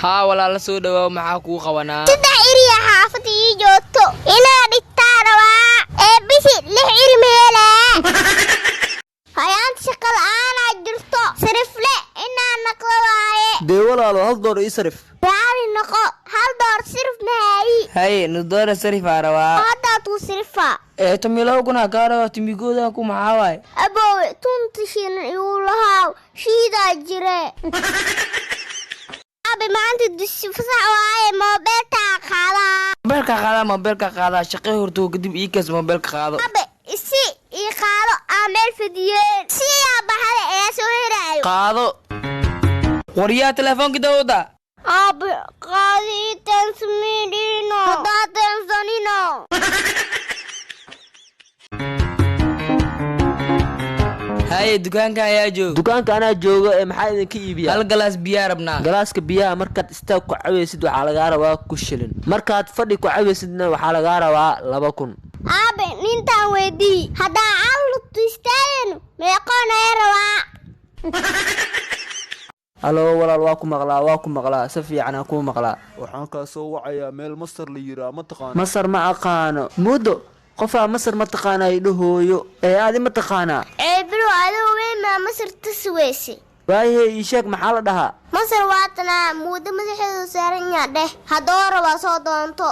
Haa walaala, soo dhawaaw. Maxaa kuu qabanaa? 3 iriya xaafadda ii joogto inaa dhigtaa rabaa ee bisi 6 iri meelaa. Hayaanta shaqa la'aanaa jirto, sarifle inaa naqdo waaye. Dee walaalo, hal door ii sarif. Raali noqo, hal door sirif mahaayi. Haye, nus doora sarifaa rabaa. Haddaa tuu sirifa. Ee 12,000 kaa rabaa, timigooda ku maxaa waaye? Aboowe, 10 shilin igu lahaaw, shiidaa jire. Abi, maanta dusi fasax waaye, moobeeltaa qaadaa. Mobeelka qaadaa, mobeelka qaadaa, shaqee hortoo kadib ii kaas mobeelka qaado. Abe, isi ii qaado aa meel fadiyeen siyaa baxda ee soo heraayo. Qaado waryaa, telefoonka dawada. Aabe, qaadi ii teensamidhino haddaa teensanino. Haye, dukaanka ayaa joog. Dukaanka anaa jooga ee maxaa idinka iibiyaa? Hal galaas biyaa rabnaa. Galaaska biyaha markaad istaag ku cawaysid waxaa lagaa rabaa 1,000 shilin, markaad fadhi ku cawaysidna waxaa lagaa rabaa 2000. Aabe, nintaan weydii, haddaa cawlugtu istaagayno meeqoonaya rabaa? Halo walaal, waa ku maqlaa, waa ku maqlaa, si fiican aan kuu maqlaa. Waxaan kaa soo wacayaa meel Masar la yiraa, ma taqaana? Masar ma aqaano. Muddo qofaa Masar ma taqaanaa idhahooyo ee adi ma taqaanaa? Ceebilo, adigu weyn maa Masar tusi weyse. Waayahe, ii sheeg, maxaa la dhahaa? Masar waatanaa, muddo madaxeedu saaran yaa dheh, haddoo rabaa soo doonto.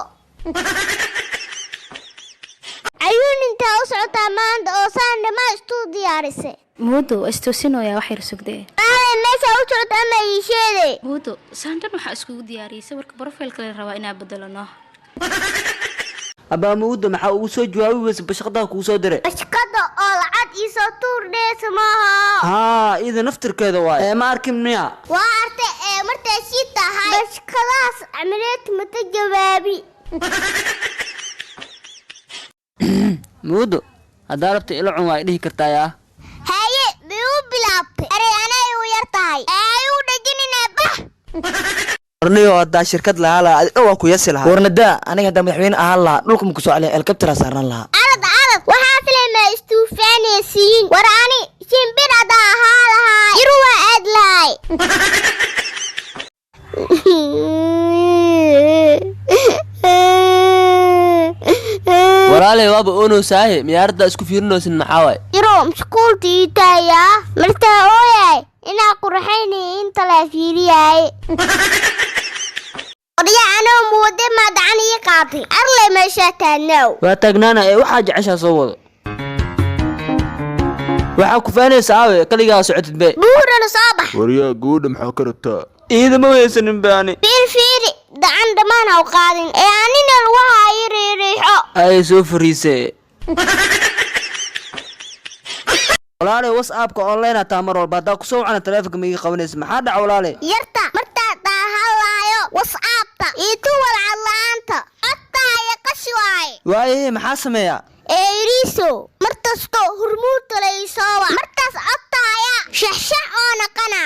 Cayuun, intaa u socotaa maanta oo saan dhammaan istuu diyaarisay? Muudo, waa istoosinoyaa, wax yar sugdee. Aabe, meesha u socota ama ii sheeday? Muudo, saan dhan waxaa iskugu diyaariyey sawirka profile-ka la rabaa inaa bedelano. Abaa Mawda, maxaa ugu soo jawaabi weysa bashaqadaha kuu soo diray? Bashqada oo lacag iisoo tuur dheesa maaha. Haa, iyada naftirkeeda waay ee ma arkin miya? Waa artay ee martay sii tahay bashqadahaas camileed mata jawaabi. Mawdo, haddaa rabta ila cun waa dhihi kartaa yaa. Haye, miyuu bilaabtay? Arey, anay u yar tahay ee ayuu dhejinina bah. Warniyo, haddaa shirkad lahaa lahaa adi dhan waa ku yasi lahaa. Warnadaa, aniga haddaa madaxweyne ahaan lahaa dhulka maku soo celiya, helicoptera saarnaan lahaa. Arad arad, waxaas lema istuufaanaysiin. War ani shimbir haddaa ahaa lahaa jiru waa aad lahay. Walaalay, waaba oonoysaahe, miyaaraddaa isku fiirinaysin, maxaa waay? Jiro mashquulta ii taayaa martaa ooyahay inaa qurxaynay inta la fiiriyaay. Odaya, anoo muwade maa gacan ii qaatay arlay meeshaa taagnaw. Waa taagnaana ee waxaa jeceshaa soo wado, waxaa ku faanaysa aawe, kaligaa socotid be. Buurana soo bax. Waryaa gabadha, maxaa ka rabtaa? Iidama weysanin baani. Fiir fiiri, gacan dhammaan ha u qaadin ee anina lugaha ii riiriixo. Ay soo fariise. Walaalay, WhatsAppka online hataa mar walba haddaa kusoo wacana taleefonka ma iga qabanaysa, maxaa dhaca walaalay? Yarta martaa daahadlaayo WhatsAppta iyo tuwal cadla'aanta codtaaya qashi waaye. Waayahe, maxaa sameeyaa? Ee iriiso, markasto hurmuudta la iisoowa markaas codtaaya shaxshax oo naqana.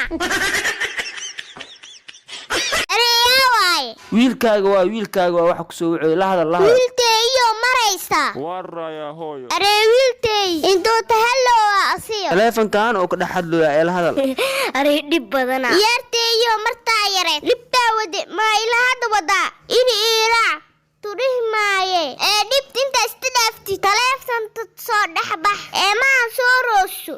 Areeyaa waaye. Wiilkaaga waa, wiilkaaga waa waxa kusoo wacoy, la hadal, la hadal. Wiilteeyo maraysa. Waan raayaa hooyo. Aree wiilteey, intuu tahaloowa asiyo. Taleefonkan oo ka dhex hadlooya ee la hadal. Aree dhib badana. Yarteeyo martaa yareed dhibtaa wade maa ila hadda wadaa ini iiraac tudhihi maaye ee dhibta inta iska dhaafti taleefonta soo dhex bax ee maha soo rooso.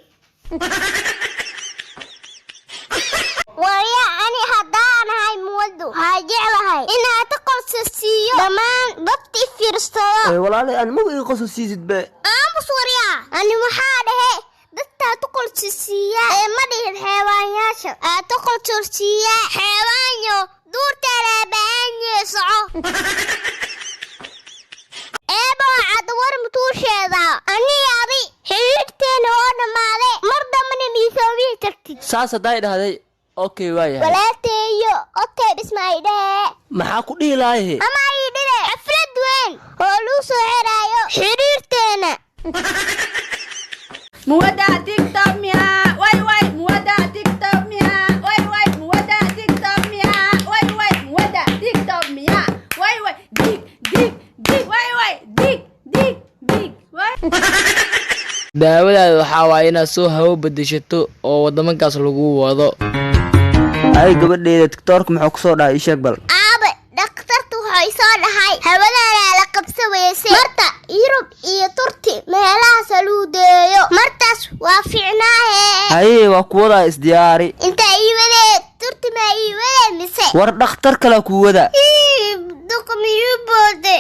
Warya, ani haddaanahay muwadu waxaa jeclahay inaad ta qorsasiiyo dhammaan dadka i fiirsado. Ee walaalay, aan maga ii qoso siisid be. Aamus waryaa, ani waxaa dhehe dadkaa tu qorsasiiya ee ma dhihin xeewaanyaasha aad tu qorsasiiya xeewaanyo duurteelaabaanye soco. Eeboo cad, war mutuusheeda aniga adi xidhiidhkeena oo dhammaade, mar dambana miisoobihi tagtid. Saas hadday dhahday, okay, waa yahay. Walaalteeyo, okay, dhisma ay dhehe. Maxaa ku dhihi lahaye? Ama ay dhile xaflad weyn oo lagu soo xiraayo xidhiidhkeena. Muwada TikTok miya? Way way, muwada TikTok miya? Way way, muwada TikTok miya? Way way, muwada TikTok miya? Way way, dig dig dig, way way, dig dig dig, way. Daawadaada waxaa waaye inaad soo hawo bedeshato oo wadamankaas lagu wado. Ay gabadheeda, tiktoorka muxuu kusoo dhahay? Ii sheeg bal. Aabe, dhakhtarta wuxuu isoo dhahay hawadaanaa la qabsa weyse, marta Yurub iyo Turki meelahaas lagu deeyo, martaas waa fiicnaahe. Haye, waa kuwadaa, isdiyaari. Intaa iiwadee? Turki maa iiwadee mise? War dhakhtar kalea kuu wadaa. Duqmiyuu boode.